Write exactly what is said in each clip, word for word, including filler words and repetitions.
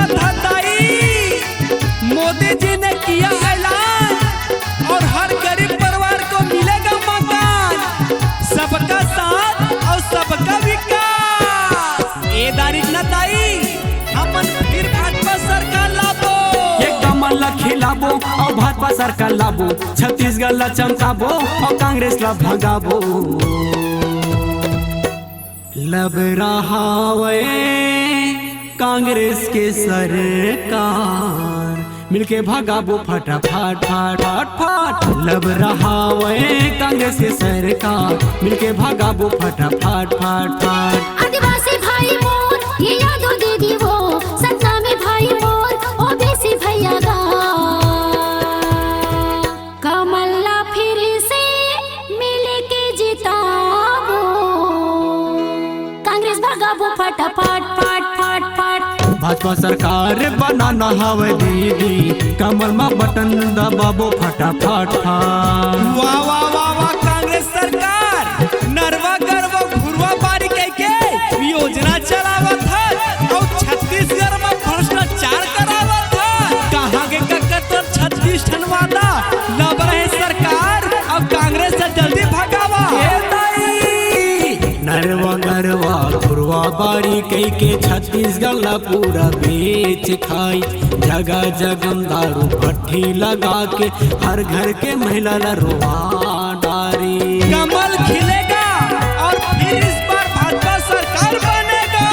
था ताई, मोदी जी ने किया ऐलान और हर गरीब परिवार को मिलेगा मकान, सबका साथ और सबका विकास। ए दारिक न ताई, हमन फिर भाजपा सरकार लाबो। ये कमल ला खिलाबो और भाजपा सरकार लाबो, छत्तीसगढ़ ला चमकाबो और कांग्रेस ला भगाबो। लब रहावय कांग्रेस के सरकार, मिलके भगाबो फटाफट, फट, फट, फट। लब रहावय कांग्रेस के सरकार, मिलके भगाबो फटाफट, फट, फट। आदिवासी भाई मोर, ये यादव दीदी वो, सतनामी भाई मोर, ओबीसी भैया गा। कमल ला फिर से मिलके जिताबो, कांग्रेस भगाबो फटाफट, फट, फट, फट। भाजपा सरकार बनाना हवय दीदी, कमल मा बटन दबाबो फटाफट, फट। वाह, वाह, वाह, वाह, कांग्रेस सरकार नरवा गरवा घुरवा बारी कहिके योजना चलावत हस अउ छत्तीसगढ़ मा भ्रष्टाचार करावत हस। कहाँ गे कक्का तोर छत्तीस ठन वादा? लब रहे सरकार, अब कांग्रेस ला जल्दी भगावा। ए दाई, नरवा गरवा घुरवा बारी कहिके छत्तीसगढ़ ला पूरा बेच खाई। जगह जगह दारू भट्टी लगा के हर घर के महिला ला रोवा डारी। कमल खिलेगा और फिर इस बार भाजपा सरकार बनेगा।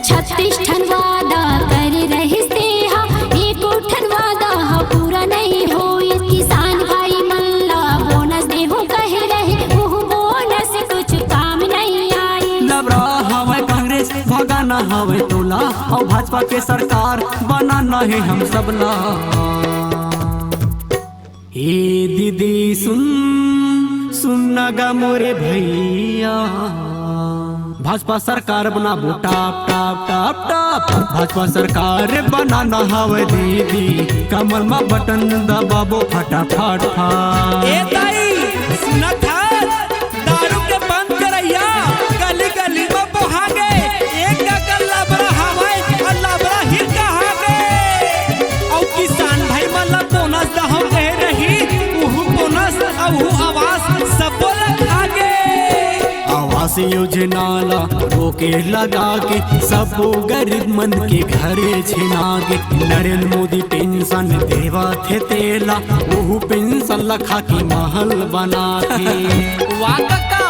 छत्तीस ठन वादा करे रहिस तेहा, एको ठन वादा ह पूरा नइ होइस। किसान भाई मन ला बोनस देहूं कहे रहे, उहू बोनस कुछ काम नइ आइस। लबरा हवय कांग्रेस, भगाना हवय तोला, अउ भाजपा के सरकार बनाना हे हम सबला। ए दीदी सुन, सुन ना गा मोरे भैया, भाजपा सरकार बनाबो top, top, top, top. Bhajpa सरकार बनाना हवय दीदी, कमल मा बटन दबाबो फटाफट, फट। ए दाई, सुनत हस? दारू के बंद करइया गली गली म बोहागे। एक अकन लबरा हवय अउ लबरा ही कहागे। अउ किसान भाई मन ला बोनस दहूं कहे रही, उहू बोनस अउ उहू आवास सबो ला खागे। आवास योजना ला रोके लगा के सबो गरीब मन के घरे छिनागे। नरेंद्र मोदी पेंशन देवत हे तेला, उहू पेंशन ला खा के महल बनाथे। वाह कक्का,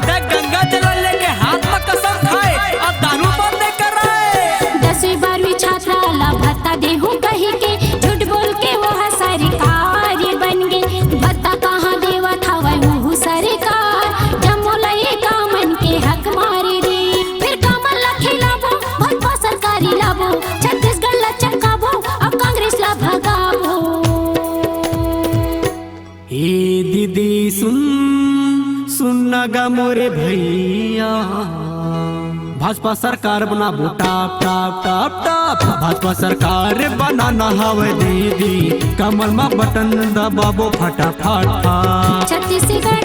तैं गंगा जल लेके हाथ म कसम खाए अउ दारू बंद कराए। दसवीं बारहवीं छात्रा ला भत्ता देहूं कहिके झूठ बोल के वो ह सरकार बन गे। भत्ता कहाँ देवत हवय उहू सरकार, जम्मो लइका मन के हक मारे रे। फिर कमल ला खिलाबो, भाजपा सरकार लाबो, छत्तीसगढ़ ला चमकाबो, अब कांग्रेस ला भगाबो। ए दीदी सुन, सुन ना गा मोरे भैया, भाजपा सरकार बनाबो top, top, top, top. Bhajpa सरकार बनाना हवय दीदी, कमल मा बटन दबाबो फटाफट, फट। छत्तीसगढ़